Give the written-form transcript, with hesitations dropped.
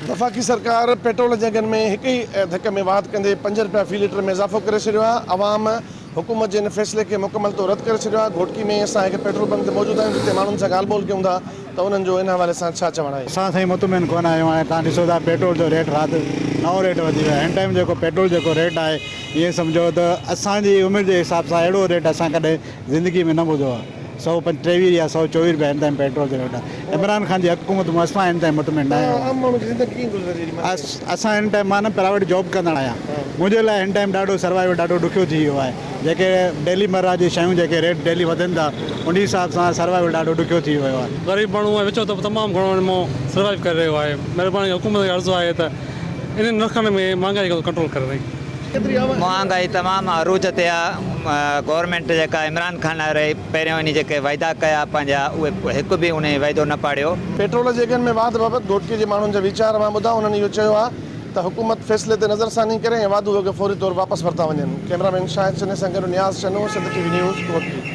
وفاقي سرڪار پيٽرول جي اگهن ۾ هڪ ئي ڌڪ ۾ واڌ ڪندي پنج رپيا في ليٽر ۾ اضافو ڪري ڇڏيو آهي، عوام حڪومت جي ان فيصلي کي مڪمل طور رد ڪري ڇڏيو آهي، گهوٽڪي ۾ اسان هڪ پيٽرول پمپ تي موجود آهيون جتي ماڻهن سان ڳالهه ٻولهه ڪيون ٿا ته انهن جو ان حوالي سان ڇا چوڻ آهي. اسان سائين مطمئن ڪونه آهيون هاڻي توهان ڏسو ٿا پيٽرول جو ريٽ رات نئون ريٽ وڌي ويو آهي هن ٽائيم جيڪو پيٽرول جيڪو ريٽ آهي ائين سمجهو ته اسان جي عمر جي حساب سان اهڙو ريٽ اسان ڪڏهن زندگي ۾ نه ٻڌو آهي 123 يا 124 رپيا هن ٽائيم پيٽرول جو ريٽ آهي عمران خان جي حڪومت مان اسان هن ٽائيم مطمئن نه آهيون. عام ماڻهو جي زندگي ڪيئن گذرندي اهڙي مهانگائي ۾؟ اسان هن ٽائيم مان نه پرائيويٽ جاب ڪندڙ آهيان منهنجي لاء هن ٽائيم ڏاڍو سروائيول ڏاڍو ڏکيو ٿي ويو آهي جيڪي ڊيلي مره جي شيون جيڪي ريٽ ڊيلي وڌن ٿا ان حساب سان سروائيول ڏاڍو ڏکيو ٿي ويو آهي. غريب ماڻهو ۽ وچون طبقو تمام گهڻو ان مان سروائيو ڪري رهيو آهي مهرباني حڪومت کي عرض آهي ته انهن نرخن ۾ مهانگائي کي ڪنٽرول ڪري رهي. مهانگائي تمام عروج تي آ گورنمينٽ جيڪا عمران خان آري پهريون انهي جيڪي وعدا ڪيا پنهنجا اهي هڪ به انهي وعدو نه پاڙيو. پيٽرول جي اگهن ۾ واڌ بابت گهوٽڪي جي ماڻهن جا ويچار اوهان ٻڌا انهن اهو چيو آ ته حڪومت فيصلي تي نظرثاني ڪري ۽ واڌو اگهه فوري طور واپس ورتا وڃن. ڪئميرا مين شاهد چني سان گڏ Niaz Channo, Sindh T V news, Ghotki.